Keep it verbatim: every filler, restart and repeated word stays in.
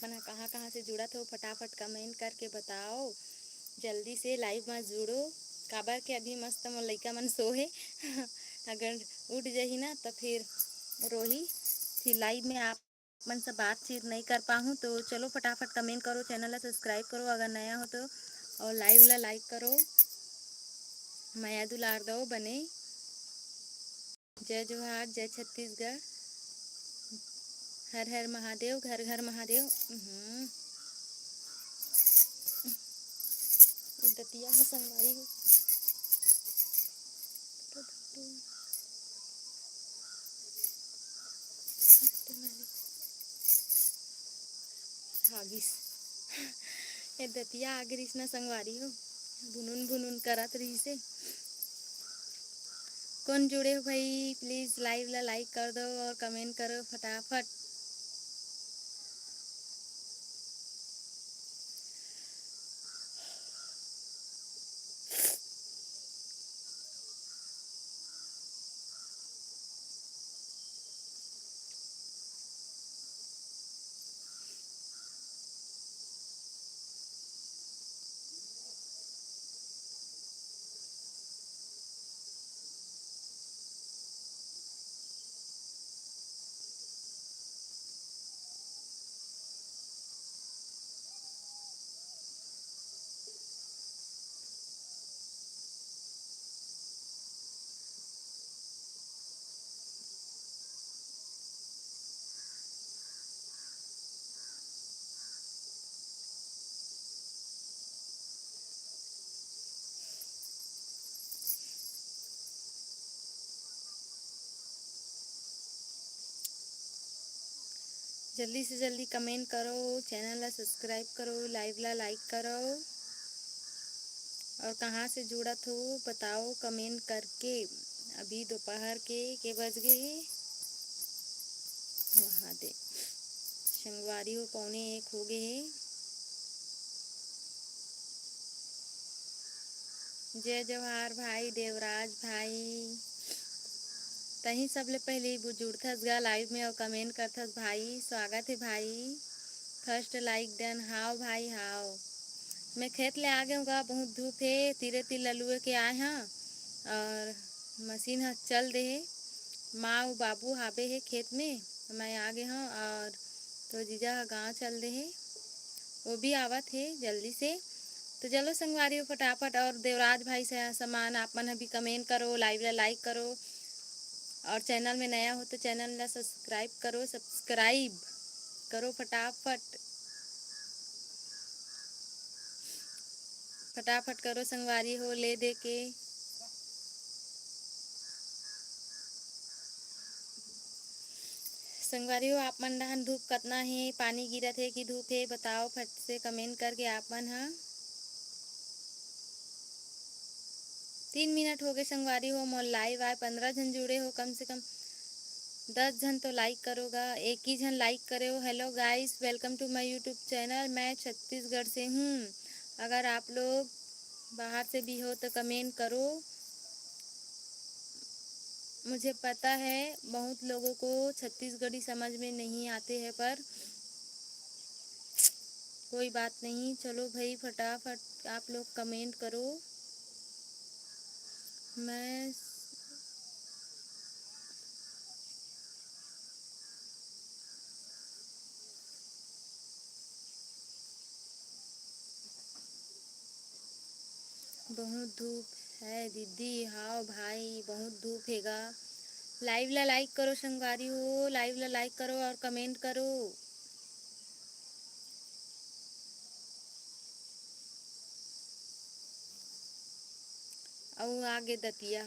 मन ह कहाँ कहाँ से जुड़त हो, फटाफट कमेंट करके बताओ। जल्दी से लाइव में जुड़ो, काबर के अभी मस्त मोर लइका मन सो हे। अगर उठ जाही ना तो फिर रोही, फिर लाइव में आप मन से बातचीत नहीं कर पाहूँ। तो चलो फटाफट कमेंट करो, चैनल ला सब्सक्राइब करो अगर नया हो तो, और लाइव ला लाइक करो, मया दुलार दो बने। जय जोहार, जय छत्तीसगढ़, हर हर महादेव, घर घर महादेव। उहुं। दतिया ह संगवारी हो। हागिस। ए दतिया आगे रिस ना संगवारी हो, बुनुन बुनुन करत रहिसे। कौन जुड़े हो भाई, प्लीज लाइव ला लाइक कर दो और कमेंट करो फटाफट। जल्दी से जल्दी कमेंट करो, चैनल ला सब्सक्राइब करो, लाइव ला लाइक करो। और कहाँ से जुड़त हो बताओ कमेंट करके। अभी दोपहर के के बज गए हे? वहाँ दे संगवारी हो, पौने एक हो गए हे। जय जोहार भाई देवराज भाई, तही सबले पहले जुड़थस गा लाइव में और कमेंट करथस भाई, स्वागत है भाई। फर्स्ट लाइक डन। हाव भाई हाव, मैं खेत ले आ गए गा, बहुत धूप है, तीरे तीर ललुए के आए हाँ और मशीन ह चल दे हे। माँ अउ बाबू हाबे हे खेत में, मैं आ गे हौं और तो जीजा ह गाँव चल दे हे, वो भी आवत हे जल्दी से। तो चलो संगवारी हो फटाफट, और देवराज भाई से समान आप मन ह भी कमेंट करो, लाइव ला लाइक करो, और चैनल में नया हो तो चैनल ला सब्सक्राइब करो, सब्सक्राइब करो फटाफट, फटाफट करो संगवारी हो, ले दे के। संगवारी हो, आप मन डहान धूप कतना हे, पानी गिरत हे कि धूप हे, बताओ फट से कमेंट करके आप मन ह। तीन मिनट हो गए संगवारी हो, मोर लाइव आए पंद्रह झन जुड़े हो, कम से कम दस झन तो लाइक करो गा, एक ही झन लाइक करे हो। Hello guys, welcome to my YouTube channel, मैं छत्तीसगढ़ से हूँ। अगर आप लोग बाहर से भी हो तो कमेंट करो। मुझे पता है बहुत लोगों को छत्तीसगढ़ी समझ में नहीं आते हैं, पर कोई बात नहीं। चलो भाई, फटाफट आप लोग कमेंट करो। मैं बहुत धूप है दीदी। हाव भाई, बहुत धूप हे गा। लाइव ला लाइक करो संगवारी हो, लाइव ला लाइक करो और कमेंट करो। अउ आगे दतिया।